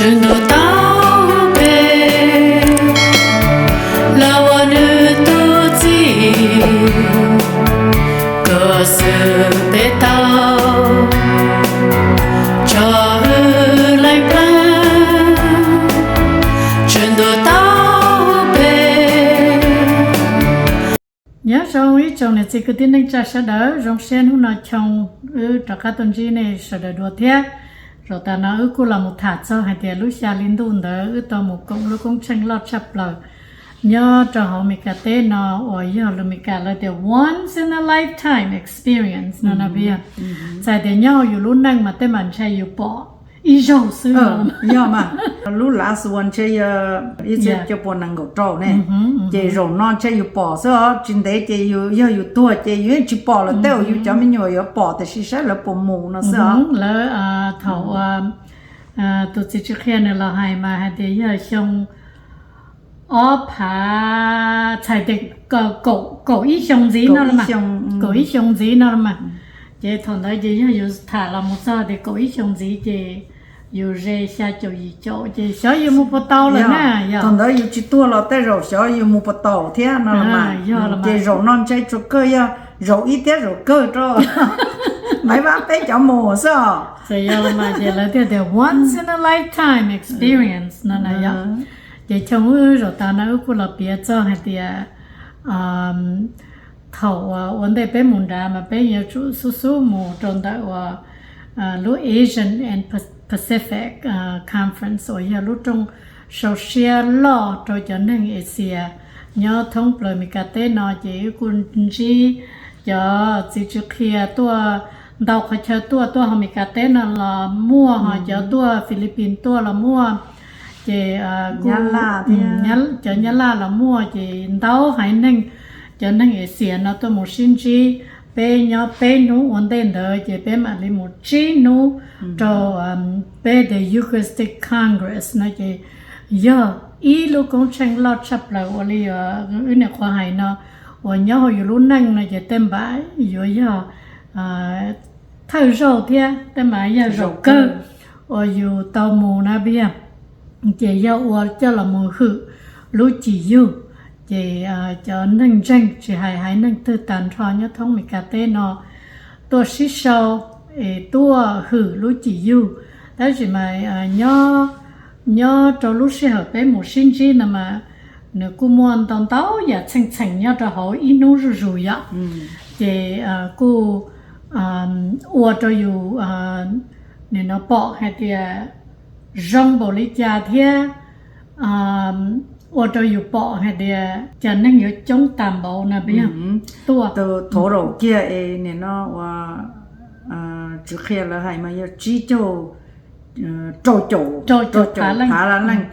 Ntuj tau pe, lawv ua nws tus txiv, koj xwb peb tau, tso wb leej pleev, Tswv Ntuj tau pe. Nyob zoo ib tsoom niam txiv kwv tij neej tsa sawv daws, zoo siab hnub no Choo wb rov qab tuaj ntsib nej sawv daws dua thiab. Zaum tas no wb kuj los mus tham txog hais tias lub xya hli ntuj ntawd wb tau mus koom lub koob tsheej loj tshaj plaws nyob rau hauv Meskas teb no uas yog lus Meskas lawv tias once in a lifetime experience no no peb yog, txhais tias nyob hauv yus lub neej mas tej mam ntshe yus pom ib zaug xwb. Yog mas, lub last one ntshe yog ib txhiab cuaj pua nees nkaum rau ne, ces zaum no ntshe yus pom xwb os, tsis ntev ces yus yog yus tuag ces yus yeej tsis pom lawm, tej zaum yus cov me nyuam yuav pom tiam sis saib lawv puas mus no xwb os. Lawv thaum tus txiv Tswv Qhia nws los hais mas hais tias yog xyoo ob phav, txhais tias kaum ib xyoo ntxiv no, kaum ib xyoo ntxiv no mas, ces thaum ntawd ces yog yus tham los mus txog tias kaum ib xyoo ntxiv ces yus ze xya caum yim caum ces xyov yus mus puas tau lawm na. Yog thaum ntawd yus tsis tuag los tej zaum xyov yus mus puas tau thiab no los mas. Ces zaum no ntshe tsuas kawg yog zaum ib thiab zaum kawg rau Maiv Vab peb cov mus xwb os. Txawm yog los mas ces lawv thiaj tias once in a lifetime experience no na yog. Ces Choo wb zaum tas no wb kuj los piav txog hais tias thaum ua ntej peb mus nrad mas peb yuav tsum xub xub mus rau ntawm uas lub Asian and Pacific Conference uas yog lub rooj sau siab loj rau cov neeg Asia nyob thoob plaws Meskas teb no ces wb kuj ntsib cov txiv Tswv Qhia tuaj ntau qhov chaw tuaj, tuaj hauv Meskas teb no los muaj, ho cov tuaj Philippines tuaj los muaj, ces cov Nyab Laj los muaj, ces ntau haiv neeg, cov neeg Asia no tuaj mus sib ntsib. Peb nyob peb hnub ua ntej ntawd ces peb mam li mus tsib hnub rau peb the Eucharistic Congress no ces yog ib lub koob tsheej loj tshaj plaws ua li wb niam qhuav hais no, uas nyob hauv yus lub neej no ces tej npam yuav yog thawj zaug thiab tej npam yog zaum kawg uas yus tau mus na peb yog, ces yog ua coj los mus hwm lub cim yug. Ces cov neeg ntseeg tsis hais haiv neeg twg tag nrho nyob thoob Meskas teb no tuaj sib sau es tuaj hwm lub cim yug. Tab sis mas nyob rau lub sij hawm peb mus sib ntsib no mas nws kuj muaj ntau ntau yam txheej txheem nyob rau hauv ib hnub zuj zus yom. Ces kuj ua rau yus nim no pom hais tias zoo npaum li cas thiab ua rau yus pom hais tias cov neeg yuav coob tas npaum no peb yog tuaj. Thaum zaum kiag es nim no ua Tswv Qhia lawv hais mas yog tsib caug rau caum, rau caum phav leej,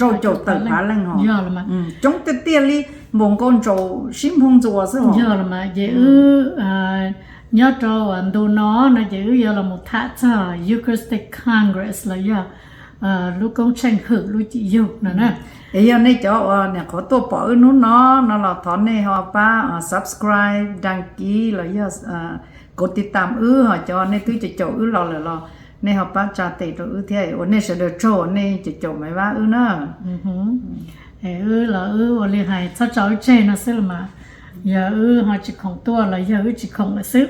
rau caum tawm phav leej os. Coob tiag tiag li, npaum nkaus ntsaum sib nphoo ntxuas xwb os. Yog los mas ces wb nyob rau ntu no no ces wb yuav los mus tham txog Eucharistic Congress los yog lub koob tsheej hwm lub cim yug no na. Es yog nej cov uas nim qhuav tuaj pom wb hnub no no los thov nej ho pab subscribe, đăng ký los yog kov tiv tam wb, ho cov nej twb caum caum wb los lawm los nej ho pab tsa tes rau wb thiab, ua nej sawv daws tsaug uas nej caum caum Maiv Vab wb na. Wb los wb ua li hais txhob tso wb tseg no xwb los mas, yog wb ho tsis khoom tuaj los yog wb tsis khoom lawm xwb.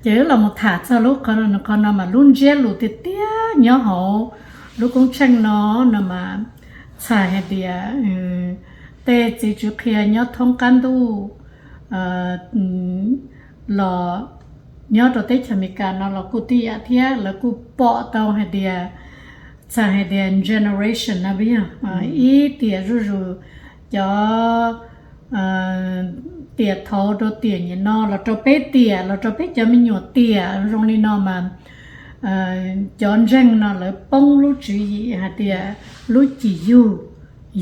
Ces wb los mus tham txog lub qhov no mas lub ntsiab lus tiag tiag nyob hauv lub koob tsheej no no mas txhais hais tias tej txiv Tswv Qhia nyob thoob qab ntuj los nyob rau teb chaws Amelikas no los kuj tib yam thiab, lawv kuj pom tau hais tias, txhais hais tias generation no peb yog ib tiam zuj zus, cov tiam thaud rau tiam nim no los rau peb tiam los rau peb cov me nyuam tiam zoo li no mas cov ntseeg no lawv poob lub tswv yim hais tias lub cim yug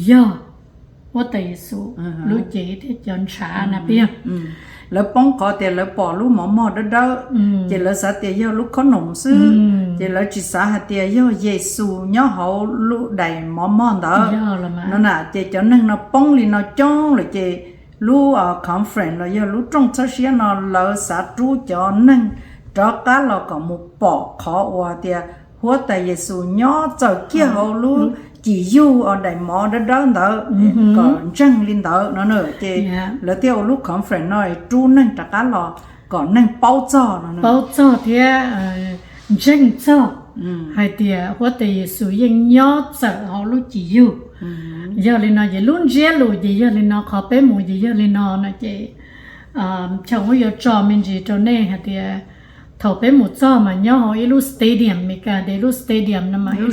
yog huab tais Yexus lub cev thiab cov ntshav na peb yog. Lawv poob qhov tias lawv pom lub mov mog dawb dawb, ces lawv xav tias yog lub khob noom xwb, ces lawv tsis xav hais tias yog Yexus nyob hauv lub dais mov mog ntawd no na. Ces cov neeg no poob li no coob lawm ces lub conference los yog lub rooj txhawb siab no lawv xav rub cov neeg rov qab los kom mus pom qhov uas tias Huab Tais Yes Xus nyob txawm kiag hauv lub cim yug os, daim mov dawb dawb ntawd, kom ntseeg li ntawd no na. Ces lawv thiaj ua lub conference no rub neeg rov qab los kom neeg paub txog no, paub txog thiab ntseeg txog hais tias Huab Tais Yes Xus yeej nyob txawm hauv lub cim yug. Yog li no ces lub ntsiab lus ces yog li no, qhov peb mus ces yog li no no ces Choo kuj yuav tso me ntsis rau nej hais tias thaum peb mus txog mas nyob hauv ib lub stadium, Meskas tias lub stadium no mas loj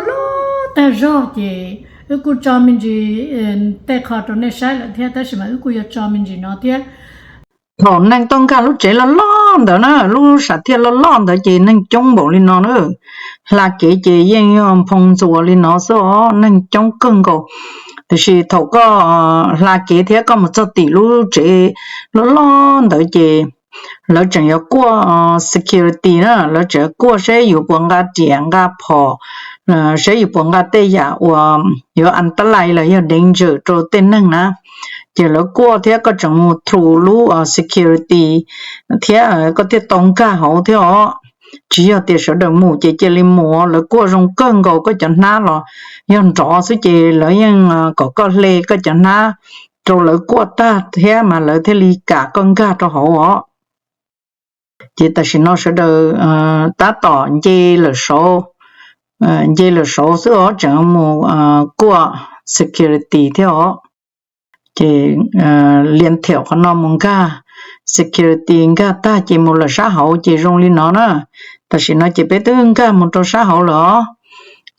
loj tag zog ces wb kuj tso me ntsis tej qho rau nej saib lawm thiab, tab sis mas wb kuj yuav tso me ntsis no thiab. Thaum neeg tuaj nkag lub tsev loj loj ntawd na, lub sam thiaj loj loj ntawd ces neeg coob npaum li no na. Hla kev ces yeej yog nphoo ntxuas li no xwb os, neeg coob kawg nkaus. Tiam sis thaum koj hla kev thiab koj mus txog tim lub tsev loj loj ntawd ces lawv tseem yuav kuaj security na, lawv tseem kuaj seb yus puas nqa riam nqa phom, seb yus puas nqa tej yam uas yuav antalais los yog danger rau tej neeg na. Ces lawv kuaj thiab koj tseem mus through lub security thiab koj thiaj tau nkag hauv thiab os. Tsis yog tias sawv daws mus ces cia li mus, lawv kuaj zoo kawg nkaus, koj cov hnab los yog nrov xwb ces lawv yeej kom koj hle koj cov hnab rau lawv kuaj tag thiab mas lawv thiaj li kam koj nkag rau hauv os. Ces tam sim no sawv daws tab tom nce lawm saud, nce lawm saud xwb os, tseem mus kuaj security thiab os. Ces liam thiam qhov no mus nkag security, nkag tag ces mus lawm sab hauv ces zoo li no na. Tam sim no ces peb twb nkag mus rau sab hauv lawm os.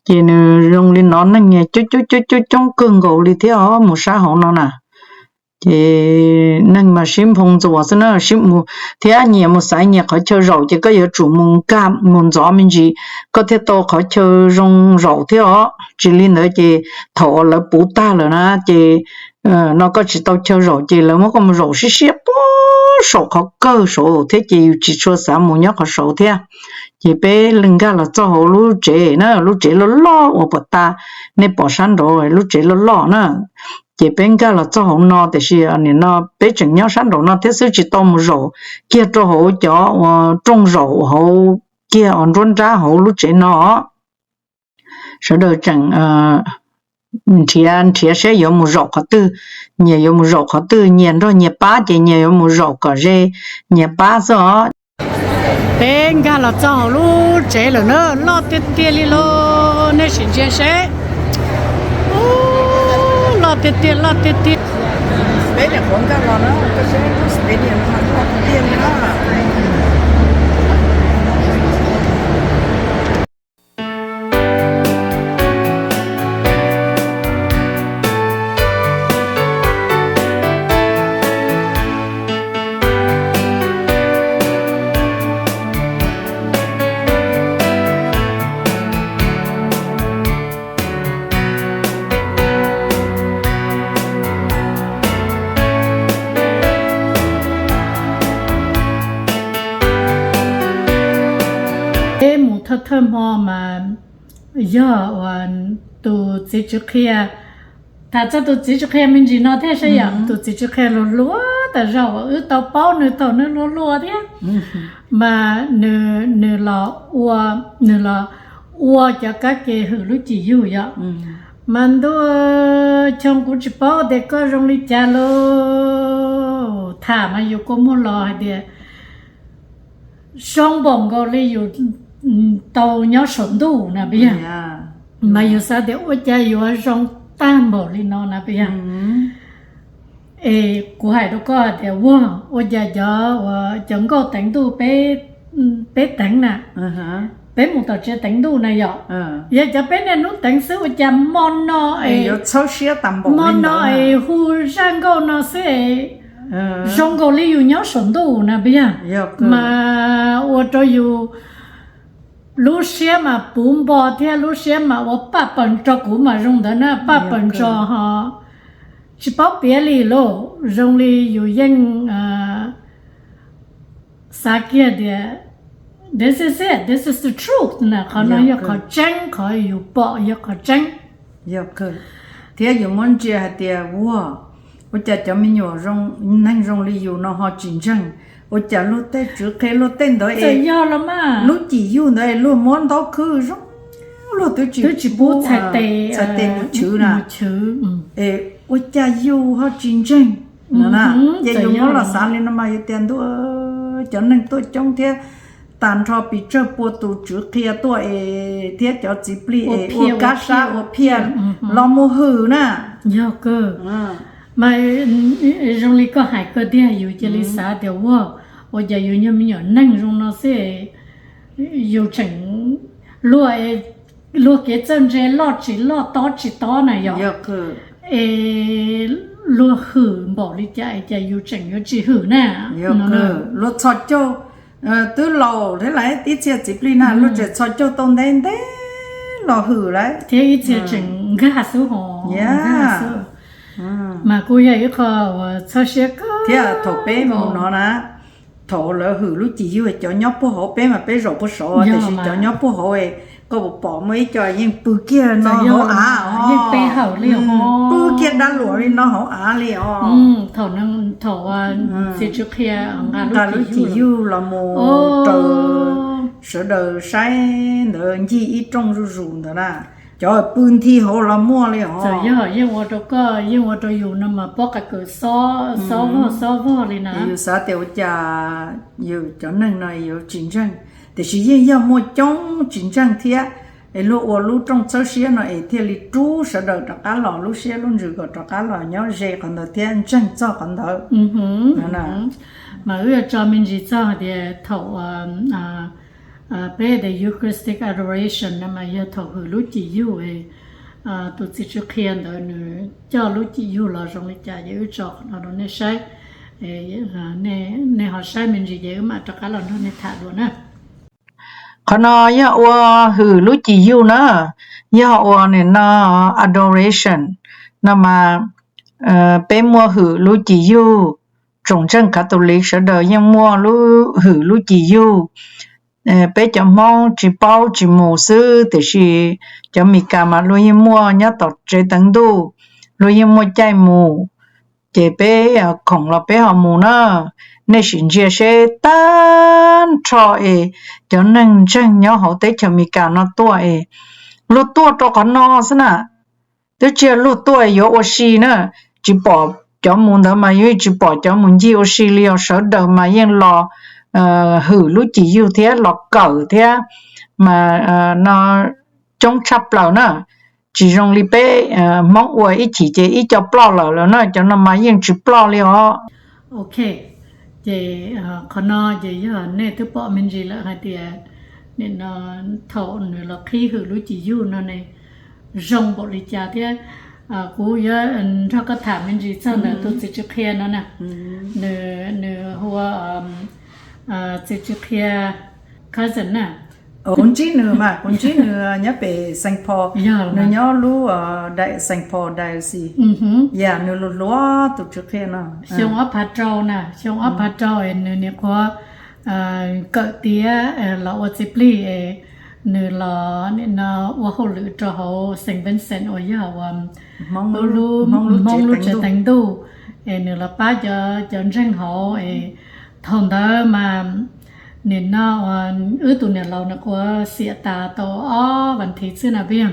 Ces nws zoo li no, neeg coob coob coob coob kawg nkaus li thiab os, mus sab hauv no na. Ces neeg mas sib nphoo ntxuas xwb na, sib mus thiab nyias mus xaiv nyias qhov chaw zaum ces koj yuav tsum mus nkag mus ntxov me ntsis koj thiaj tau qhov chaw zoo zaum thiab os. Tsis li ntawd ces thaum lawv puv tag lawm na ces no koj tsis tau chaw zaum ces lawv muab koj mus zaum siab siab puag saum qhov kawg saud thiab ces yus tsis tshua xav mus nyob qhov saud thiab. Ces peb nkag los txog hauv lub tsev na, lub tsev loj loj uas puag ta, nej pom sab nraud lub tsev loj loj na. Ces peb nkag los txog hauv no tiam sis nim no peb tseem nyob sab nraud no thiab xwb, tsis tau mus zaum kiag rau hauv cov uas rooj zaum hauv kiag uas nruab nrab hauv lub tsev no. Sawv daws tseem nrhiav nrhiav seb yuav mus zaum qhov twg, nyias yuav mus zaum qhov twg, nyias nrog nyias pab ces nyias yuav mus zaum kom ze nyias pab xwb os. Peb nkag los txog hauv lub tsev lawm na, loj tiag tiag li lauj, nej sim ntsia seb. Loj tiag tiag, loj tiag tiag. Peb nyuam qhuav nkag los na, koj saib lub stadium no mas loj tiag tiag li na. Peb mus thawj thawj hmo mas yog uas tus txiv Tswv Qhia, tham txog tus txiv Tswv Qhia me ntsis no thiab seb yom, tus txiv Tswv Qhia luag hluas tas zog uas wb tau paub nws thaum nws hluas hluas thiab, mas nws los ua, nws los ua cov kab ke hwm lub cim yug yom. Mas ntuj, Choo, kuv tsis paub tias koj zoo li cas lauj, tham mas yus kua muag los hais tias zoo npaum nkaus li yus tau nyob saum ntuj na puas yog? Mas yus xav tias ua cas yuav zoo tag npaum li no na puas yog? Es kuv hais rau koj hais tias ua, ua cas cov, cov nkauj teev ntuj peb teev na, peb mus tom tsev teev ntuj na yom, yog cov peb niaj hnub teev xwb ua cas hmo no es, hmo no es hu zaj nkauj no xwb es zoo nkaus li yus nyob saum ntuj na puas yog? Mas ua rau yus lub siab mas puv npo thiab lub siab mas ua paj paws nrog kuv mas zoo ntawd na, paj paws nrog ho tsis paub piav li lauj, zoo li yus yeej xav kiag tias this is it, this is the truth na, qhov no yog qhov tseeb, qhov yus pom yog qhov tseeb. Yog kawg, thiab yus muab ntsia hais tias ua, ua cas cov me nyuam neeg zoo li yus no ho tsis ntseeg, Ua cas luag tej tswv qhia luag tej ntawd es, lub cim yug ntawd es luag muab ntaub khwb zoo, luag twb tsis pub txhais tes mus chwv na. Es ua cas yus ho tsis ntseeg no na. Ces yus muab los xav li no mas yus tias ntuj, cov neeg tuaj coob thiab, tag nrho pes tsawg pua tus tswv qhia tuaj es thiab cov txiv plig es ua kab sab ua phiaj los mus hwm na. Yog kawg. Mas zoo li koj hais kawg tiag, yus cia li xav tias ua, ua cas yus yog me nyuam neeg zoo no xwb, yus tseem luag, luag kev txawj ntse loj tsis loj tob tsis tob na yog, es luag hwm npaum li cas es cas yus tseem yuav tsis hwm na. Luag txhos caug, twb laus thiab lawm, ib txhia txiv plig na luag tseem txhos caug tau ntev ntev los hwm lawm thiab ib txhia tseem nkag xwb ho. Mas kuj yog ib qho uas txhawj siab kawg thiab. Thaum peb mus no na, thaum lawv hwm lub cim yug cov nyob puag hauv, peb mas peb zaum puag saud tiam sis cov nyob puag hauv, koj puas pom muaj ib co yeej pw kiag no hauv av, yeej pe hawm li, pw kiag dab luam li no hauv av li os. Thaum, thaum txiv tswv qhia nqa lub cim yug los mus raws sawv daws saib ntawd ncig ib rooj zuj zus ntawd na, cov pw nthi hauv los muaj li os. Txawm yog yeej ua rau koj yeej ua rau yus no mas pob qa kawm xob, xob vog xob vog li na. Yus xav tias ua cas yus cov neeg no yuav tsis ntseeg, tiam sis yeej yog muaj coob tsis ntseeg thiab, es luag ua lub rooj txhawb siab no es thiaj li rub sawv daws rov qab los, lub siab lub ntsws kom rov qab los nyob ze qhov ntawd thiab ntseeg txog qhov ntawd. Mas wb yuav tso me ntsis txog hais tias thaum peb the Eucharistic Adoration no mas yog thaum hwm lub cim yug, tus txiv tswv qhia ntawd nws coj lub cim yug los zoo li cas, ces wb tso qhov no rau nej saib, nej ho saib me ntsis ces wb mam rov qab los nrog nej tham dua na. Qhov no yog ua hwm lub cim yug na, yog ua nim no adoration no mas peb muaj hwm lub cim yug, tsoom ntseeg Catholic sawv daws yeej muaj lub hwm lub cim yug. Peb cov Hmoob tsis paub tsis mus xwb, tiam sis cov Meskas mas luag yeej muaj nyob tom tsev teev ntuj, luag yeej muaj caij mus. Ces peb khoom los peb ho mus na. Nej sim ntsia seb tag nrho es cov neeg ntseeg nyob hauv teb chaws Amelikas no tuaj es luag tuaj rau qhov no xwb na. Twb tsis yog luag tuaj yuav ua si na, tsis pom cov mus ntawd mas yeej tsis pom cov mus ncig ua si li os. Sawv daws mas yeej los hwm lub cim yug thiab los kawm thiab mas no coob tshaj plaws na. Tsis zoo li peb Hmoob ua ib chim ces ib co ploj lawm lawm na, cov no mas yeej tsis ploj li os. Ok, ces qhov no ces yog nej twb pom me ntsis lawm hais tias nim no thaum nws los qhib hwm lub cim yug no ne zoo npaum li cas thiab. Kuv yuav nrog koj tham me ntsis txog ntawm tus txiv tswv qhia no na. Nws, nws hu ua txiv tswv qhia Cousin na. Kuv ntsib nws mas, kuv ntsib nws nyob pem Saint Paul, nws nyob lub Saint Paul Diocese. Yam nws luag hluas tus tswv qhia no. Xyoo ob phav rau na, xyoo ob phav rau es nws nim qhuav kawm tiav los ua txiv plig es nws los nim no ua hauj lwm rau hauv Saint Vincent uas yog ua Hmoob lub tsev teev ntuj es nws los pab cov ntseeg hauv es thaum ntawd mas nim no wb tus niam laus nws qhuav xiam tas tau ob vas thiv xwb na peb.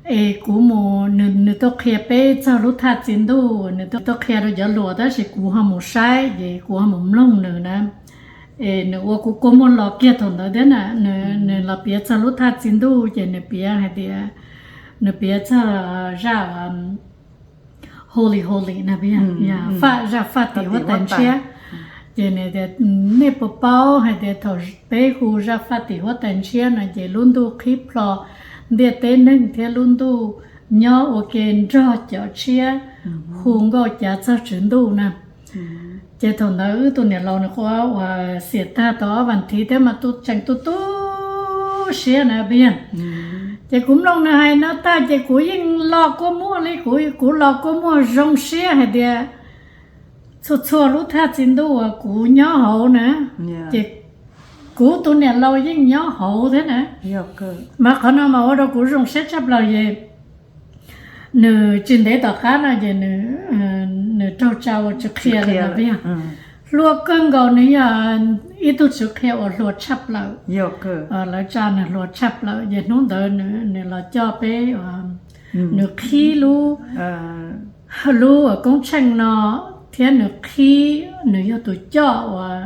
Es kuv mus, nws tuaj qhia peb txog lub thaj txiv ntuj, nws tuaj qhia rau cov luas tab sis kuv ho mus saib ces kuv ho mus mloog nws na. Es nws ua kuv kua muag los kiag thaum ntawd thiab na. Nws los piav txog lub thaj txiv ntuj ces nws piav hais tias, nws piav txog zaj Holy Holy na, faj, zaj faj tim huab tais ntshiab. Ces nws tias nej puas paub hais tias thaum peb hu zaj faj tim huab tais ntshiab no ces lub ntuj qhib plho ntiaj teb neeg thiab lub ntuj nyob ua ke nrog cov tshiab hu nkauj cav txog Tswv Ntuj na. Ces thaum ntawd wb tus niam laus nws qhuav uas xiam tag tau ob vas thiv thiab mas tu tseem tu tu siab na peb. Ces kuv mloog nws hais no tag ces kuv yeej los kua muag li, kuv, kuv los kua muag zoo siab hais tias txhua txhua lub thaj txiv ntuj uas kuv nyob hauv na, ces kuv tus niam laus yeej nyob hauv thiab na. Mas qhov no mas ua rau kuv zoo siab tshaj plaws es nws tsis ntev tom qab no ces nws raug tsa ua tswv qhia lawm no peb. Hluas kawg nkaus, nws yog ib tug tswv qhia uas hluas tshaj plaws. Lawv tsa nws hluas tshaj plaws ces hnub ntawd nws los coj peb, nws qhib lub, lub koob tsheej no thiab nws qhib, nws yog tus coj uas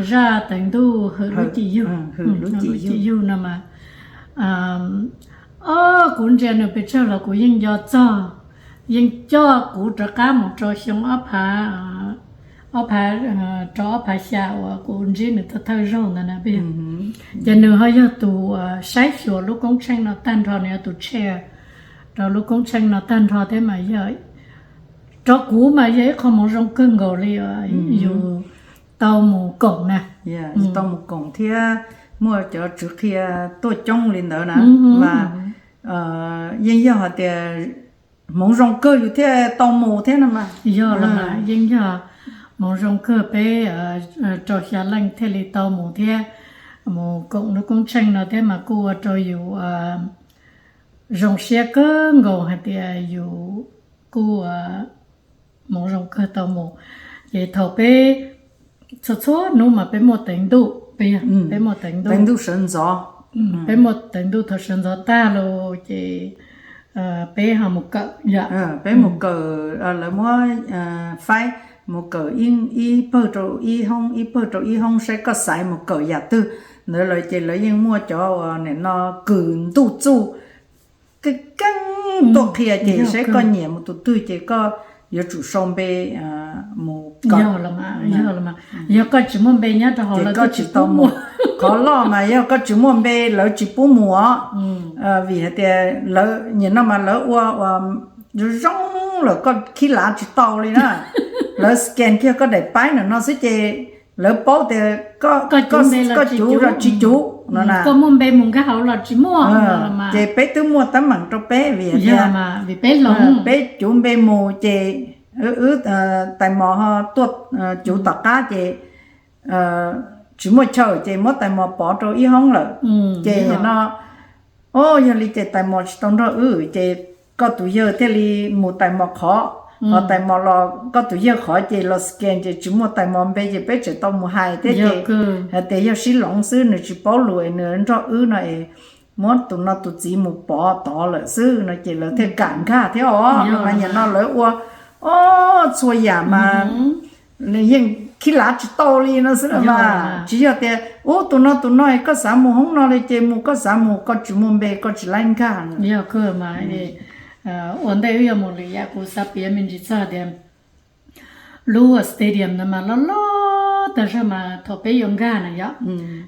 zaj teev ntuj hwm lub ci yug, hwm lub ci yug no mas, o, kuv ntsia nws pes tsawg los kuv yeej nco txog, yeej coj kuv rov qab mus rau xyoo ob phav, ob phav rau ob phav xya uas kuv ntsib nws thawj thawj zaug ntawd na. Ces nws ho yog tus saib xyuas lub koob tsheej no tag nrho, nws yog tus chair rau lub koob tsheej no tag nrho thiab mas yog, rau kuv mas yog ib qho hmoov zoo kawg nkaus li yus tau mus koom na. Tau mus koom thiab muaj cov tswv qhia tuaj coob li ntawd na, mas yeej yog hais tias hmoov zoo kawg yus thiaj tau mus thiab no mas. Yog los mas yeej yog hmoov zoo kawg peb rau xya leej thiaj li tau mus thiab, mus koom lub koob tsheej no thiab mas kuj ua rau yus zoo siab kawg nkaus hais tias yus kuj hmoov zoo kawg tau mus. Ces thaum peb txhua txhua hnub mas peb muaj teev ntuj, peb muaj teev ntuj sawv ntxov, peb muaj teev ntuj thaum sawv ntxov tag los ces peb ho mus kawm, peb mus kawm, lawv muab faib mus kawm ib pawg rau ib hoob, ib pawg rau ib hoob saib koj xaiv mus kawm yam twg ntawd lawm ces lawv yeej muaj cov uas nim no kws ntuj txuj keej keej tuaj qhia ces saib koj nyiam mus tus twg ces koj yuav tsum sau npe mus kawm. Yog koj tsis muaj npe nyob rau hauv ces koj tsis tau mus. Qhov loj mas yog koj tsis muaj npe lawv tsis pub mus os. Vim hais tias lawv nim no mas lawv ua zoo zoo lawm, koj khib lav tsis tau li na. Lawv scan kiag koj daim paib ntawm no xwb ces lawv paub tias koj cuv los tsis cuv no na. Koj muaj npe mus nkag hauv los tsis muaj. Ces peb twb muaj teeb meem rau peb vim tias peb cuv npe mus ces wb tais mos ho tuaj cuv tom qab ces tsis muaj chaw ces muab tais mos pov rau ib hoob lawm. Ces no, o, yog li ces tais mos tsis tau nrog wb ces koj tus yawg thiaj li mus tais mos qhov, ho tais mos los koj tus yawg qhov ces los scan ces tsis muaj tais mos npe ces peb tseem tau mus hais thiab ces hais tias yog sib loov xwb, nws tsis paub lus es nws nrog wb no es muab tus no tus txiv mus pov tod lawm xwb no ces lawv thiaj kam nkag thiab os. Mas nim no lawv ua, o, txhua yam mas yeej khib lav tsis tau li no xwb na. Tsis yog tias ub tus no tus no koj xav mus hoob no li ces mus, koj xav mus koj tsis muaj npe koj tsis laib nkag. Yog kawg mas, ua ntej wb yuav mus lwm yam kuv xav piav me ntsis txog tias lub stadium no mas loj loj tag zog mas thaum peb yuav nkag na yom,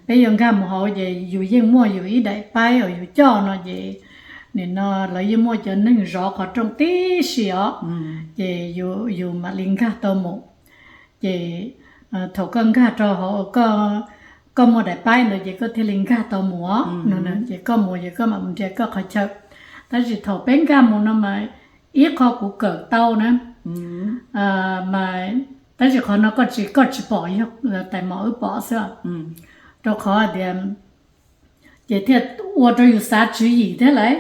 peb yuav nkag mus hauv ces yus yeej muaj yus ib daim paib uas yus coj no ces nim no lawv yeej muaj cov neeg zov qhov rooj tib si os, ces yus mam li nkag tau mus. Ces thaum koj nkag rau hauv, koj muaj daim paib ntawd ces koj thiaj li nkag tau mus os. Ces koj mus ces koj mam mus nrhiav koj qhov chaw. Tab sis thaum peb nkag mus no mas ib qho kuv kawm tau na, mas tab sis qhov no koj tsis, koj tsis pom, yog tais mos wb pom xwb. Rau qhov tias ces thiaj ua rau yus xav tswv yim thiab lauj.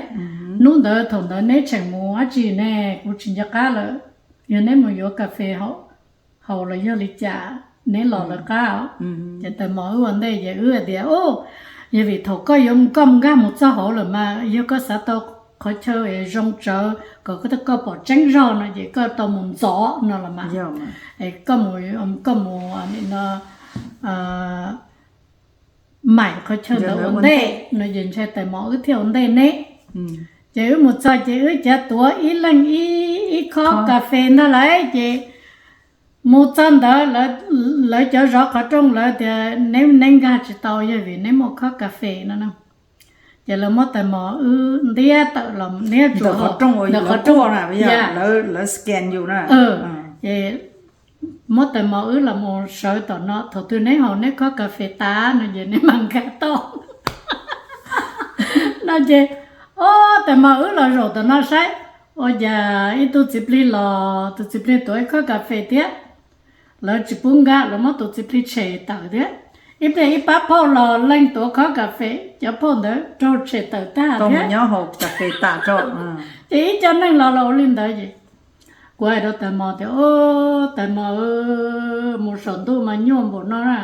Hnub ntawd thaum ntawd neb tseem mus dab tsi ne, kuv tsis nco qab lawm. Yog neb mus yuav kas fes haus los yog li cas neb los lawv qab os. Ces tais mos wb ua ntej ces wb hais tias, o, yog vim thaum koj yuav, koj nkag mus txog hauv lawm mas yog koj xav tau qhov chaw es zoo tsawv kom koj pom tseeb zog no ces koj tau mus ntxov no los mas, es koj mus, koj mus nim no maim qhov chaw ntawd ua ntej no ces ntshai tais mos wb thiaj ua ntej neb. Ces wb mus txog ces wb cav tuav ib leeg ib khob kas fes ntag lauj. Ces mus txog ntawd lawv cov zov qhov rooj lawv tias neb, neb nkag tsis tau yog vim neb muaj khob kas fes no na. Ces lawv muab tais mos wb ntiab tawm los, ntiab ntawm qhov rooj, ntawm qhov rooj, lawv scan yus na. Ces muab tais mos wb los mus sawv tom no, thaum twg neb haus neb khob kas fes tas no ces neb mam nkag tau no ces, o, tais mos wb los zaum tom no saib, ua cas ib tug txiv plig los, tus txiv plig tuav ib khob kas fes thiab, lawv tsis pub nkag, lawv muab tus txiv plig tshem tawm thiab. Ib pliag ib pab phauj los leej tuav khob kas fes, cov phauj ntawd raug tshem tawm tag thiab. Ces ib co neeg los los ua li ntawd ces Kuv hais rau tais mos tias, Au, tais mos, mus saum ntuj mas nyuaj npaum no na.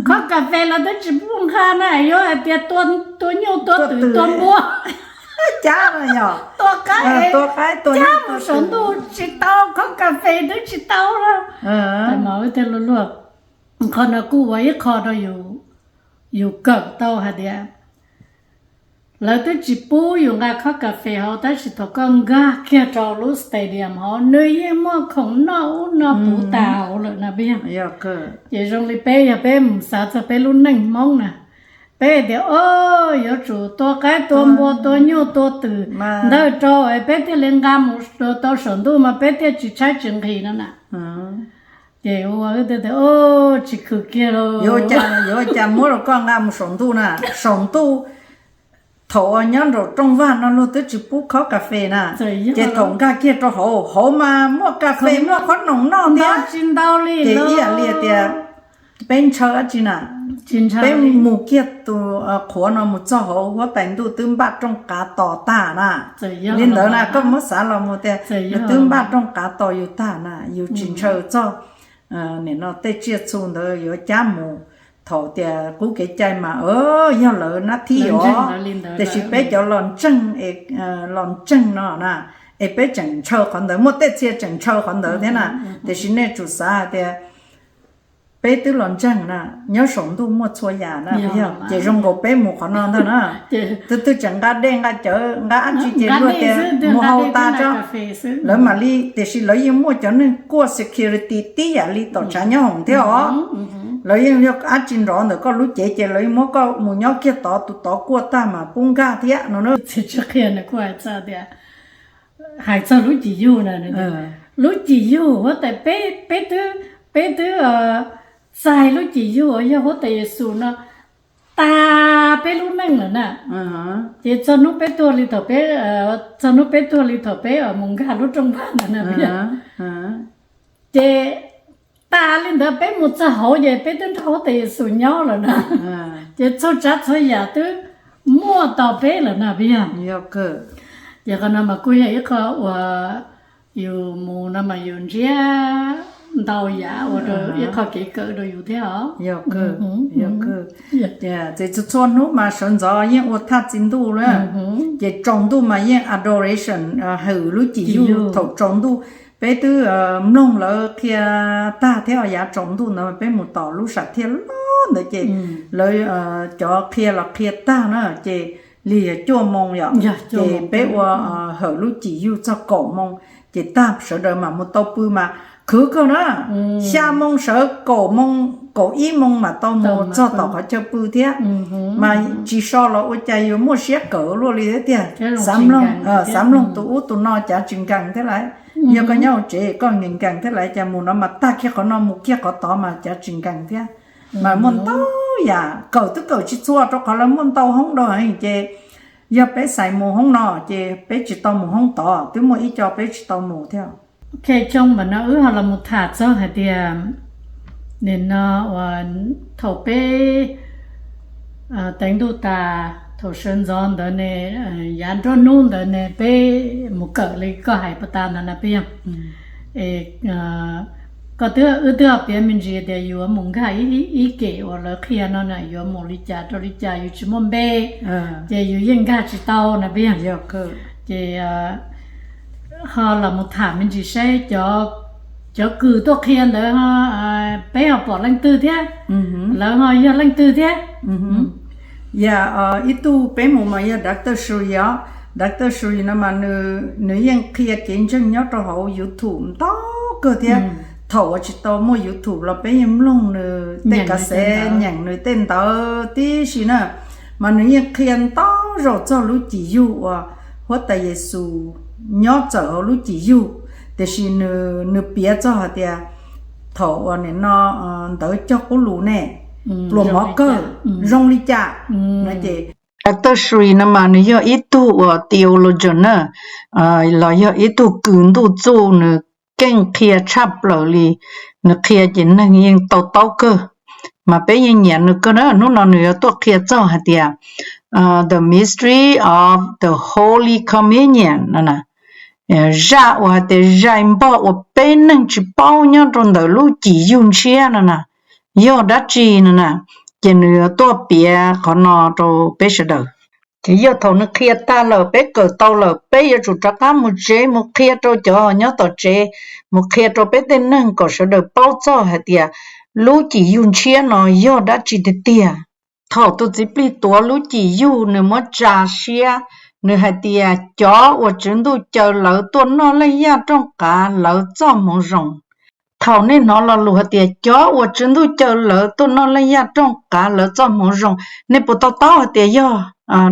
Khob kas fes los twb tsis pub nqa na, yuav hais tias tua nyuj tua twm tua npua, tua qaib, tua nyuj mus saum ntuj tsis tau, khob kas fes twb tsis tau lawm. Tais mos wb thiaj luag luag, qhov no kuj ua ib qho rau yus kawm tau hais tias lawv twb tsis pub yus nqa khob kas fes hauv, tab sis thaum koj nkag kiag rau lub stadium hauv, nws yeej muaj khoom noj ub no puv tas hauv lawm na peb yog. Ces zoo li peb yog peb mus xav txog peb lub neej Hmoob na, peb tias, Au, yuav tsum tua qaib tua npua tua nyuj tua twm ntawd rau es peb thiaj li nqa mus tau saum ntuj mas peb thiaj tsis tshaib tsis nqhis no na. Ces ua tias, Au, tsis khwv kiag lauj. Yuav ua cas muab rau koj nqa mus saum ntuj na? Saum ntuj thaum uas nyob nraum rooj vag no luag twb tsis pub khob kas fes na, ces thaum nkag kiag rau hauv, hauv mas muaj kas fes muaj khob noom noj thiab. Ces ib yam li tias peb ntshaw dab tsi na, peb mus kiag tus qhuav no mus txog hauv, huab tais ntuj twb npaj rooj qav tos tag na. Li ntawd na koj muab xav los mus tias nws twb npaj rooj qav tos yus tag na, yus tsis ntshaw txog nim no tej tsiaj txhu ntawd yuav cab mus. Thaum tias qub kev cai mas yog lawv nab thib os, tiam sis peb cov los ntseeg, los ntseeg no na, es peb tseem ntshaw qhov ntawd, muaj tej txhia tseem ntshaw qhov ntawd thiab na. Tiam sis nej tsum xav hais tias peb twb los ntseeg na, nyob saum ntuj muaj txhua yam na, ces zoo nkaus peb mus qhov no ntag na. Twb twb tseem nqa dej nqa cawv nqa dab tsi ces luag tias mus hau tas tso, lawv mam li, tiam sis lawv yeej muaj cov neeg kuaj security tib yam li tom tshav nyob hoom thiab os. Lawv yeej yog dab tsi nrov ntawm koj lub cev ces lawv yeej muab koj mus nyob kiag tod, tus tod kuaj tag mas pub nkag thiab no na. Txiv Tswv Qhia nws kuj hais txog tias, hais txog lub cim yug na, lub cim yug huab tais, peb, peb twb, peb twb txais lub cim yug uas yog huab tais Yexus no tas peb lub neej lawm na. Ces txog hnub peb tuag li thaum peb, txog hnub peb tuag li thaum peb mus nkag lub rooj vag ntawd na, ces tas li ntawd peb mus txog hauv ces peb twb nrog huab tais Yexus nyob lawm na. Ces txhua tsav txhua yam twb muaj tos peb lawm na peb yog. Ces qhov no mas kuj yog ib qho uas yus mus no mas yus ntsiab ntau yam ua rau ib qho kev kawm rau yus thiab os. Ces txhua txhua hnub mas sawv ntxov yeej ua thaj txi ntuj lawm, ces tsaus ntuj mas yeej adoration, hwm lub cim yug thaum tsaus ntuj. Peb twb mloog lawv qhia tag thiab, yav tsaus ntuj ntawd peb mus tom lub sam thiaj loj ntawd ces lawv cov qhia los qhia tag na, ces lig cuaj moo yom, ces peb ua hawm lub cim yug txog kaum moo, ces tag sawv daws mam mus tau pw mas khwv kawg na. Xya moo sawv, kaum moo, kaum ib moo mam tau mus txog tom qhov chaw pw thiab. Mas tsis so los ua cas yuav muaj siab kawm luaj li thiab tiag. Xav mloog tus ub tus no cav tsis nkees thiab lawm. Yog koj nyob hauv tsev koj nkees nkees thiab lawm, cas mus no mas tag kiag qhov no mus kiag qhov tod mas cav tsis nkees thiab. Mas muaj ntau yam kawm twb kawm tsis txhua rau qhov lawv muaj ntau hoob rau heev ces yog peb xaiv mus hoob no ces peb tsis tau mus hoob tod, twb muaj ib co peb tsis tau mus thiab. Ok, tsoo npam no wb ho los mus tham txog hais tias nim no uas thaum peb teev ntuj tas thaum sawv ntxov ntawd ne, yav nruab hnub ntawd ne peb mus kawm li koj hais puas tas ntawd na peb yog. Es koj twb, wb twb ho piav me ntsis tias yuav mus nkag ib kem uas lawv qhia no na yuav mus li cas rau li cas, yus tsis muaj npe ces yus yeej nkag tsis tau na peb yog. Ces ho los mus tham me ntsis saib cov kws tuaj qhia ntawd peb ho pom leej twg thiab, lawv ho yog leej twg thiab. Yam ib tug peb mus mas yog Doctor Sri os. Doctor Sri no mas nws yeej qhia kev ntseeg nyob rau hauv YouTube ntau kawg thiab. Thaum uas tsis tau muaj YouTube los peb yeej mloog nws tej kav xev, nyeem nws tej ntawv tib si na. Mas nws yeej qhia ntau zaus txog lub cim yug uas huab tais Yexus nyob txawm hauv lub cim yug, tiam sis nws piav txog hais tias thaum uas nim no ntawv cog qub lus ne, pluas mov kawg zoo li cas no ces Doctor Sri no mas nws yog ib tug uas theologian na, los yog ib tug kws ntuj txuj, nws keej qhia tshaj plaws li. Nws qhia ces neeg yeej to taub kawg, mas peb yeej nyiam nws kawg na. Hnub no nws yuav tuaj qhia txog hais tias The Mystery of the Holy Communion no na. zaj uas hais tias zais npog uas peb neeg tsis paub nyob rau ntawm lub Cim Yug Ntshiab no na yog dab tsi no na. Ces nws yuav tuaj piav qhov no rau peb sawv daws. Ces yog thaum nws qhia tag lawm, peb kawm tau lawm, peb yuav tsum rov qab mus tsev mus qhia rau cov nyob tom tsev, mus qhia rau peb tej neeg kom sawv daws paub txog hais tias lub Cim Yug Ntshiab no yog dab tsi tiag tiag. Thaum tus txiv plig tuav lub Cim Yug, nws muab tsa siab, nws hais tias cov uas Tswv Ntuj caw lawv tuaj noj leej yaj rooj qav lawv txoj hmoov zoo. Thaum nej hnov lo lus hais tias cov uas Tswv Ntuj caw lawv tuaj noj leej yaj rooj qav lawv txoj hmoov zoo, nej puas to taub hais tias yog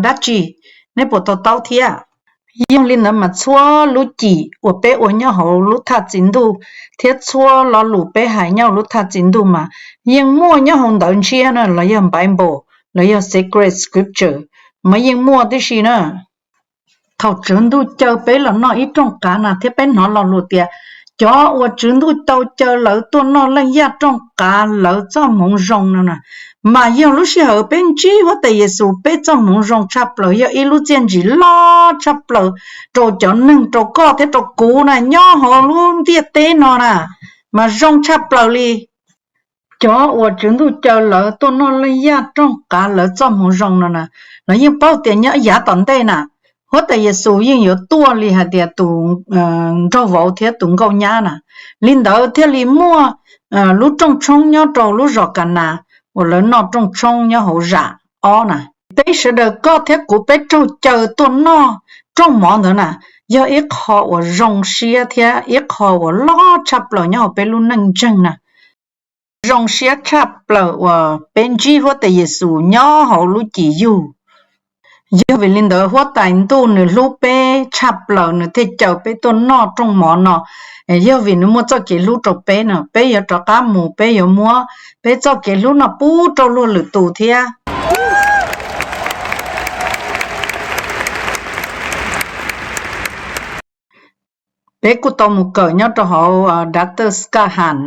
dab tsi? Nej puas to taub thiab? Yog li ntawd mas txhua lub Cim uas peb ua nyob hauv lub thaj txi Ntuj thiab txhua lo lus peb hais nyob hauv lub thaj txi Ntuj mas yeej muaj nyob hauv ntawv ntshiab na, los yog Bible, los yog Sacred Scripture, mas yeej muaj tib si na. Thaum Tswv Ntuj caw peb los noj ib rooj qav na thiab peb hnov lo lus tias cov uas Tswv Ntuj tau caw lawv tuaj noj leej yaj rooj qav lawv txoj hmoov zoo no na, mas yog lub sij hawm peb ntsib Huab Tais Yexus, peb txoj hmoov zoo tshaj plaws, yog ib lub txiaj ntsim loj tshaj plaws rau cov neeg, rau koj thiab rau kuv na, nyob hauv lub ntiaj teb no na, mas zoo tshaj plaws li. Cov uas Tswv Ntuj caw lawv tuaj noj leej yaj rooj qav lawv txoj hmoov zoo no na, lawv yeej paub tias nyob yav tom ntej na, Huab Tais Yexus yeej yuav tuaj li hais tias tus nraug vauv thiab tus nkauj nyab na. Li ntawd thiaj li muaj lub rooj tshoob nyob rau lub zos Kas Nas uas lawv noj rooj tshoob nyob hauv zam ob na. Peb sawv daws, koj thiab kuv, peb raug caw tuaj noj rooj mov ntawd na, yog ib qho uas zoo siab thiab ib qho uas loj tshaj plaws nyob hauv peb lub neej ntseeg na. Zoo siab tshaj plaws uas peb ntsib Huab Tais Yexus nyob hauv lub Cim Yug. Yog vim li ntawd Huab Tais Ntuj nws hlub peb tshaj plaws, nws thiaj caw peb tuaj noj rooj mov no. Yog vim nws muaj txoj kev hlub rau peb no, peb yuav rov qab mus, peb yuav muab peb txoj kev hlub no pub rau luag lwm tus thiab. Peb kuj tau mus kawm nyob rau hauv Doctor Scott Hahn,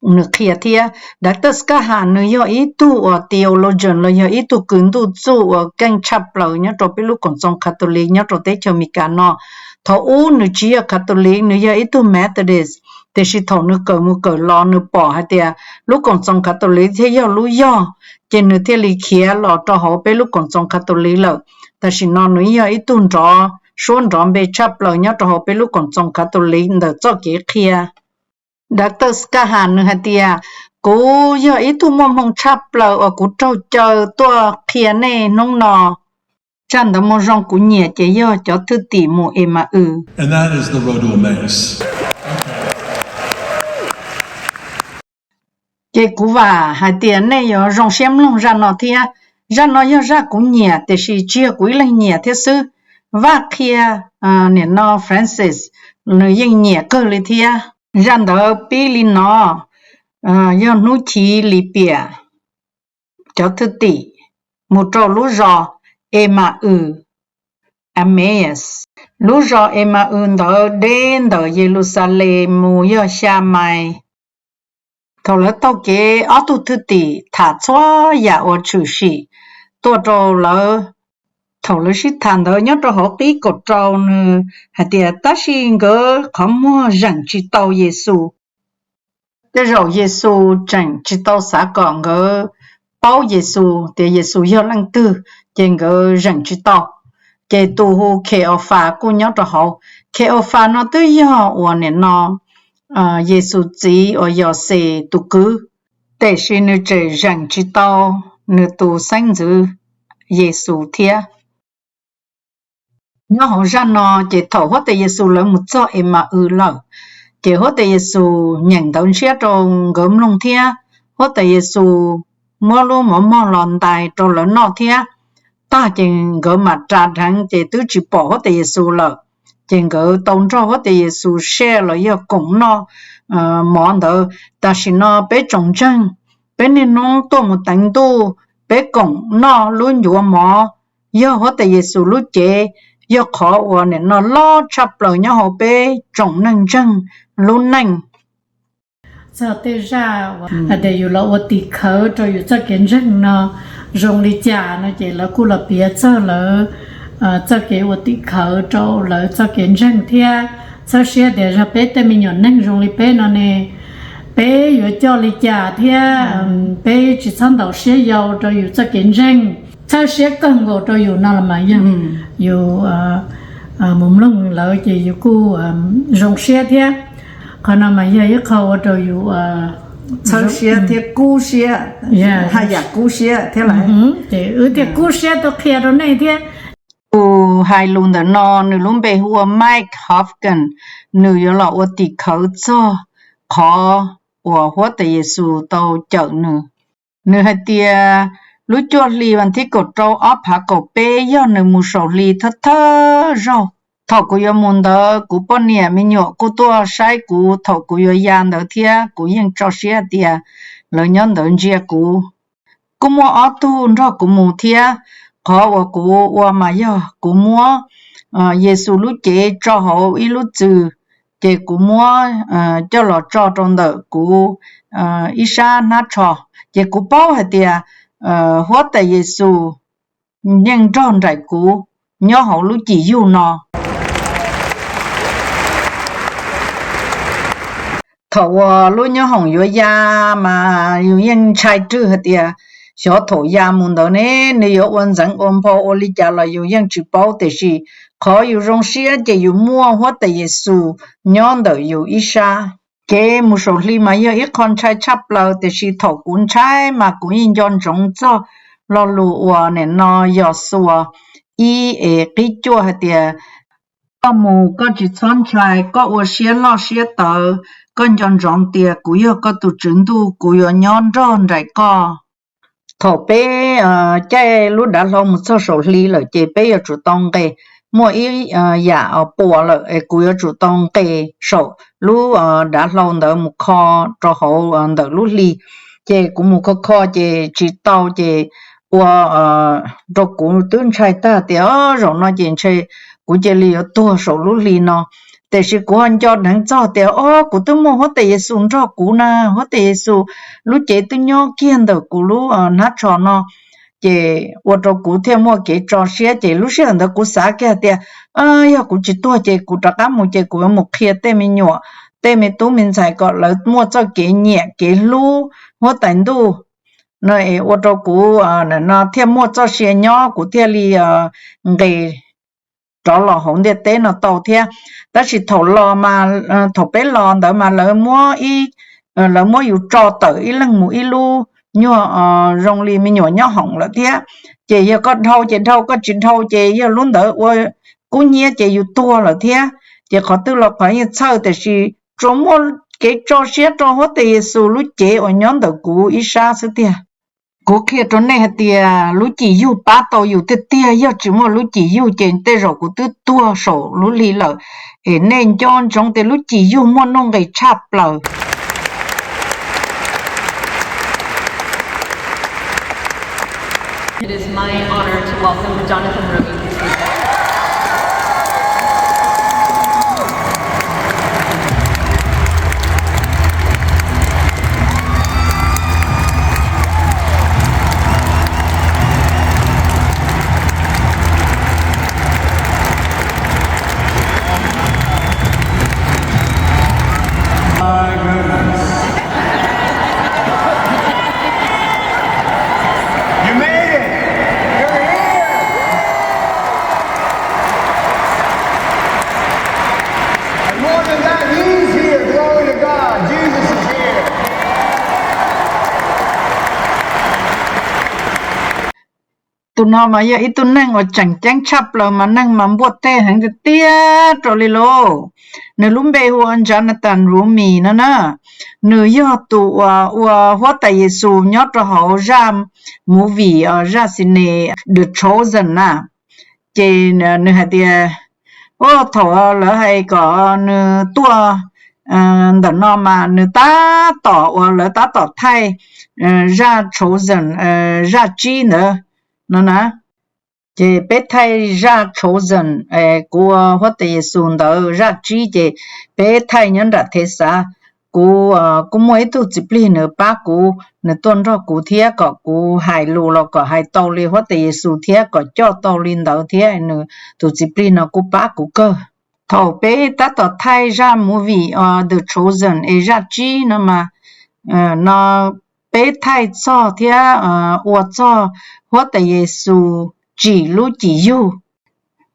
nws qhia thiab. Doctor Scott Hahn nws yog ib tug uas theologian los yog ib tug kws ntuj txuj uas keej tshaj plaws nyob rau peb lub koom txoos Catholic nyob rau teb chaws Amelikas no. Thaum ub nws tsis yog Catholic, nws yog ib tug Methodist, tiam sis thaum nws kawm mus kawm los nws pom hais tias lub koom txoos Catholic thiaj yog lub yog, ces nws thiaj li khiav los rau hauv peb lub koom txoos Catholic lawm. Tam sim no nws yog ib tug nrov suab nrov npe tshaj plaws nyob rau hauv peb lub koom txoos Catholic ntawm txoj kev qhia. Doctor Scott Hahn nws hais tias, kuv yog ib tug muaj hmoo tshaj plaws uas kuv raug caw tuaj qhia nej hnub no. Zaj ntawv moo zoo kuv nyiam ces yog cov thwj tim mus Emas Wm. Ces kuv vam hais tias nej yuav zoo siab mloog zaj no thiab. Zaj no yog zaj kuv nyiam tiam sis tsis yog kuv ib leeg nyiam thiab xwb. Vaj qhia, nim no Francis, nws yeej nyiam kawg li thiab. Zaj ntawd pib li no: yog hnub chiv lis piam, cov thwj tim mus rau lub zos Emas Wm, Emmaus. Lub zos Emas Wm ntawd deb ntawm Yeluxalees mus yog xya mais. Thaum lawv taug kev, ob tug thwj tim tham txhua yam uas tshwm sim tuaj rau lawv. Thaum lawv sib tham ntawd nyob rau hauv qib kaum rau, nws hais tias tab sis nkawd qhov muag zeem tsis tau Yexus. Tej zaum Yexus tseem tsis tau xav kom nkawd paub Yexus, tias Yexus yog leej twg, ces nkawd zeem tsis tau. Ces tus hu Kheofas kuj nyob rau hauv. Kheofas no twb yog uas nim no Yexus txiv uas Yauxes tus kwv, tiam sis nws tseem zeem tsis tau nws tus xeeb ntxwv Yexus thiab. Nyob hauv zaj no ces thaum Huab Tais Yexus lawv mus txog Emas Wm lawm, ces Huab Tais Yexus nyeem ntawv ntshiab rau nkawd mloog thiab. Huab Tais Yexus muab lub mov mog los ntais rau lawv noj thiab. Tag ces nkawd mam ras dheev ces twb tsis pom Huab Tais Yexus lawm. Ces nkawd tau nrog Huab Tais Yexus share los yog koom noj mov ntawd. Tam sim no peb tsoom ntseeg, peb niaj hnub tuaj mus teev ntuj, peb koom noj lub ncuav mov, yog Huab Tais Yexus lub cev, yog qhov uas nim no loj tshaj plaws nyob hauv peb tsoom neeg ntseeg lub neej. Txog tej zaj hais tias yus los ua tim khawv rau yus txoj kev ntseeg no zoo li cas no ces lawv kuj los piav txog lawv txoj kev ua tim khawv rau lawv txoj kev ntseeg thiab. Txhawb siab tias yog peb tej me nyuam neeg zoo li peb no ne, peb yuav coj li cas thiab peb tsis txhob ntaus siab yau rau yus txoj kev ntseeg. Txhawb siab kawg nkaus rau yus no los mas yog yus mus mloog lawv ces yus kuj zoo siab thiab. Qhov no mas yog ib qho ua rau yus txhawb siab thiab kub siab, haj yam kub siab thiab lawm. Ces wb thiaj kub siab tuaj qhia rau nej thiab. Tus hais lus ntawm no nws lub npe hu ua Mike Hopkins, nws yuav los ua tim khawv txog qhov uas Huab Tais Yes Xus tau cawm nws. Nws hais tias lub cuaj hli vas thib kaum rau ob phav kaum peb yog nws mus saum hli thawj thawj zaug. Thaum kuv yuav mus ntawd kuv poj niam me nyuam kuj tuaj saib kuv thaum kuv yuav ya ntawd thiab kuv yeej tso siab tias lawv nyob ntawd ntsia kuv. Kuj muaj ob tug nrog kuv mus thiab. Qhov uas kuv ua mas yog kuv muab Yes Xus lub cev tso hauv ib lub txwm, ces kuv muab coj los tso rau ntawm kuv ib sab hnab tsho, ces kuv paub hais tias Huab Tais Yes Xus yeej nrog nraim kuv nyob hauv lub cim yug no. Thaum uas lub nyob hoom yuav ya mas yus yeej ntshai rwg hais tias xyov thaum ya mus ntawd ne nws yuav ua ntxeev ua nphau ua li cas los yus yeej tsis paub, tiam sis qhov yus zoo siab ces yus muaj Huab Tais Yes Xus nyob ntawm yus ib sab. Kev mus saum hli mas yog ib qho ntshai tshaj plaws, tiam sis thaum kuv ntshai mas kuv yeej nco ntsoov txog lo lus uas nim no Yos Xuas ib es qib cuaj hais tias, koj mus koj tsis txhob ntshai, koj ua siab loj siab tawv, koj nco ntsoov tias kuv yog koj tus Tswv Ntuj, kuv yuav nyob nrog nraim koj. Thaum peb caij lub dav hlau mus txog saum hli lawm ces peb yuav tsum tau nqes, muaj ib yam puas lawm es kuv yuav tsum tau nqes saum lub dav hlau ntawd mus kho rau hauv ntawm lub hli. Ces kuv mus kho kho ces tsis tau ces ua rau kuv twb ntshai tag tias zaum no ces ntshe kuv cia li yuav tuag saum lub hli no. Tiam sis kuv ho nco dheev txog tias o kuv twb muaj Huab Tais Yes Xus nrog kuv na, Huab Tais Yes Xus lub cev twb nyob kiag ntawm kuv lub hnab tsho no. Ces ua rau kuv thiaj muaj kev tso siab, ces lub sij hawm ntawd kuv xav kiag tias yog kuv tsis tuag ces kuv rov qab mus ces kuv yuav mus qhia tej me nyuam, tej me tub me ntxhais kom lawv muaj txoj kev nyiam kev hlub Huab Tais Ntuj no es ua rau kuv no thiaj muaj txoj sia nyob, kuv thiaj li nqes rov los hauv ntiaj teb no tau thiab. Tab sis thaum los mas, thaum peb los ntawd mas lawv muab, lawv muab yus tso tawm ib leeg mus ib lub nyuag zoo li me nyuam nyob hoom lawm thiab. Ces yog koj dhau ces dhau, koj tsis dhau ces yog lub ntawd ua kub hnyiab ces yus tuag lawm thiab. Ces qhov twg los qhov yeej txhawj, tiam sis tsuas muaj kev tso siab rau Huab Tais Yes Xus lub cev uas nyob ntawm kuv ib sab xwb tiag. Kuv qhia rau nej hais tias lub cim yug pab tau yus tiag tiag, yog tsis muaj lub cim yug ces tej zaum kuv twb tuag saum lub hli lawm. Es nej nco ntsoov tias lub cim yug muaj nuj nqis tshaj plaws. You made it. You're here. And more than that, he's here. Glory to God. Jesus is here. Tus no mas yog ib tug neeg uas tseem ceeb tshaj plaws mas neeg mas npuaj teg heev tiag tiag rau li lauj. Nws lub npe hu ua Jonathan Roumie no na. Nws yog tus uas ua Huab Tais Yes Xus nyob rau hauv zaj movie, zaj cine The Chosen na. Ces nws hais tias, thaum lawv hais kom nws tuaj ntawm no mas nws tab tom uas lawv tab tom thaij zaj Chosen, zaj tsib ntawd no na. Ces peb thaij zaj Chosen, kuv ua Huab Tais Yes Xus ntawd zaj tsib ces peb thaij nyob nram Thev Xav. kuv kuj muaj ib tug txiv plig nws pab kuv, nws tuaj nrog kuv thiab kom kuv hais lus los kom hais tau li Huab Tais Yes Xus thiab kom coj tau li ntawd thiab nws, tus txiv plig no kuj pab kuv kawg. Thaum peb tab tom thaij zaj movie The Chosen es zaj tsib no mas, no peb thaij txog thiab ua txog Huab Tais Yes Xus tsim lub cim yug.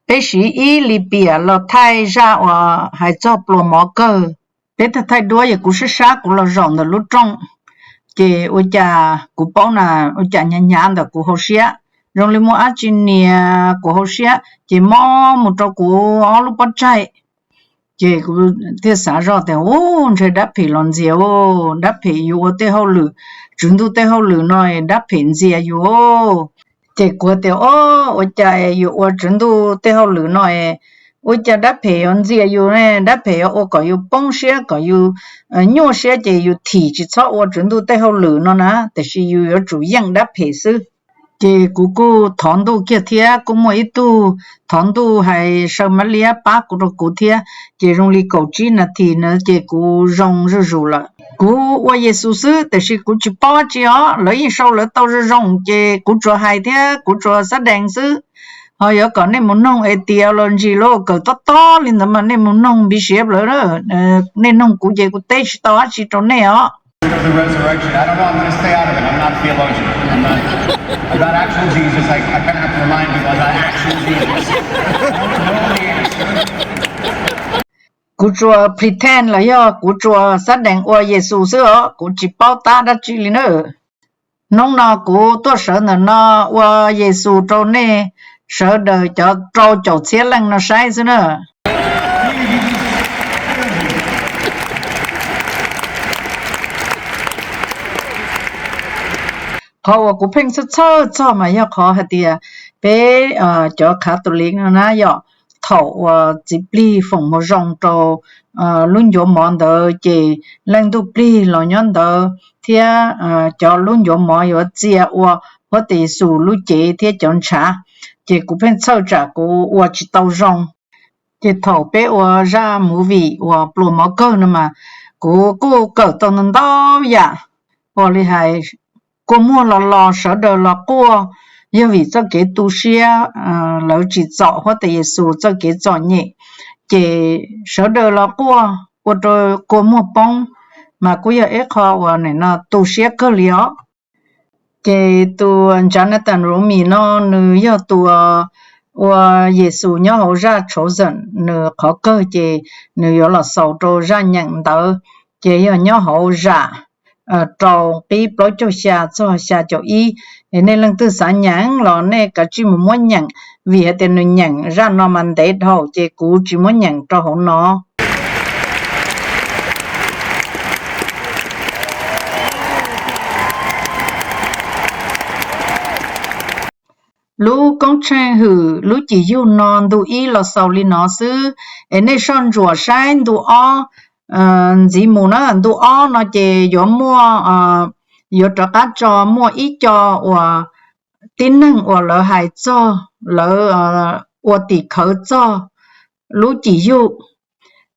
Peb siv ib li piam los thaij zaj uas hais txog pluas mov kawg. Peb thaij thaij duab yog kuv sab sab kuv los zaum ntawm lub rooj, ces ua cas kuv paub na, ua cas hnyav hnyav ntawm kuv hauv siab, zoo li muaj dab tsi nias kuv hauv siab ces mob mus rau kuv ob lub pob tsaig. Ces kuv thiaj xav zoj tias, u, ntshe dab phem los ntxias, dab phem yus ua tej hauj lwm, Tswv Ntuj tej hauj lwm no dab phem ntxias yus. Ces kuv tias, o, ua cas yus ua Tswv Ntuj tej hauj lwm no es ua cas dab phem yuav ntxias yus ne, dab phem yuav ua kom yus poob siab, kom yus nyuaj siab ces yus thim tsis txhob ua Tswv Ntuj tej hauj lwm no na, tiam sis yus yuav tsum yeej dab phem xwb. Ces kuv kuj thov Ntuj kiag thiab kuj muaj ib tug thov Ntuj hais saw mab liab pab kuv rau kuv thiab, ces zoo li kaum tsib nas this na ces kuv zoo zuj zus lawm. Kuv ua Yes Xus xwb tiam sis kuv tsis paub dab tsi os, lawv yeej sau lawv tau zoo zoo ces kuv tsuas hais thiab kuv tsuas xab dees xwb. Ho yuav kom nej mus noog es tias los ntsis los kawm tob tob li ntawd mas nej mus noog npis siav lawv, nej noog kuv ces kuv teb tsis tau dab tsi rau nej os. Kuv tsuas pretend los yog kuv tsuas xab dees ua Yes Xus xwb os, kuv tsis paub tab dab tsi li na. Hnub no kuv tuaj sawv ntawm no ua Yes Xus rau nej sawv daws cov rau caum txhiab leej no saib xwb na. Qhov uas kuv pheej txhawj txhawj txog mas yog qhov hais tias peb cov Catholic no na yom, thaum uas txiv plig foom hmoov zoo rau lub ncuav mov ntawd ces leej ntuj plig los nyob ntawd thiab cov lub ncuav mov yuav txia ua Huab Tais Yes Xus lub cev thiab cov ntshav, ces kuv pheej txhawj tsam kuv ua tsis tau zoo. Ces thaum peb ua zaj movie uas pluas mov kawg no mas kuv kuj kawm tau ntau ntau yam, ua li hais kua muag los los sawv daws los quaj, yog vim txoj kev tu siab, lawv tsim txom Huab Tais Yes Xus txoj kev txom nyem, ces sawv daws los quaj ua rau kua muag poob, mas kuj yog ib qho uas nim no tu siab kawg li os. Ces tus Jonathan Roumie no nws yog tus ua Yes Xus nyob hauv zaj Chosen, nws qhov kawg ces nws yuav los xaus rau zaj nyeem ntawd, ces yog nyob hauv zaj rau nqib plaub caug xya txog xya caum ib. Es nej leej twg xav nyeem los nej kav tsij mus muab nyeem, vim hais tias nws nyeem zaj no mas ntev dhau ces kuv tsis muab nyeem rau hauv no. Lub koob tsheej hwm lub cim yug no ntu ib los xaus li no xwb, es nej soj ntsuam saib ntu ob ntxiv mus na. Ntu ob no ces yuav muaj, yuav rov qab tso muaj ib co uas tib neeg uas lawv hais txog, lawv ua tim khawv txog lub cim yug,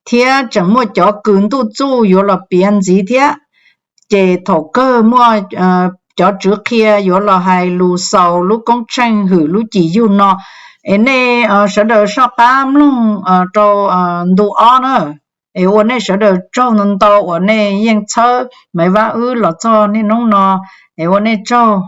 thiab tseem muaj cov kws ntuj txuj yuav los piav ntxiv thiab. Ces thaum kawg muaj cov tswv qhia yuav los hais lus xaus lub koob tsheej hwm lub cim yug no, es nej sawv daws soj qab mloog rau ntu ob na. Es ua nej sawv daws tsaug ntau ntau uas nej yeej txhawb Maiv Vaj wb los txog niaj hnub no, es ua nej tsaug.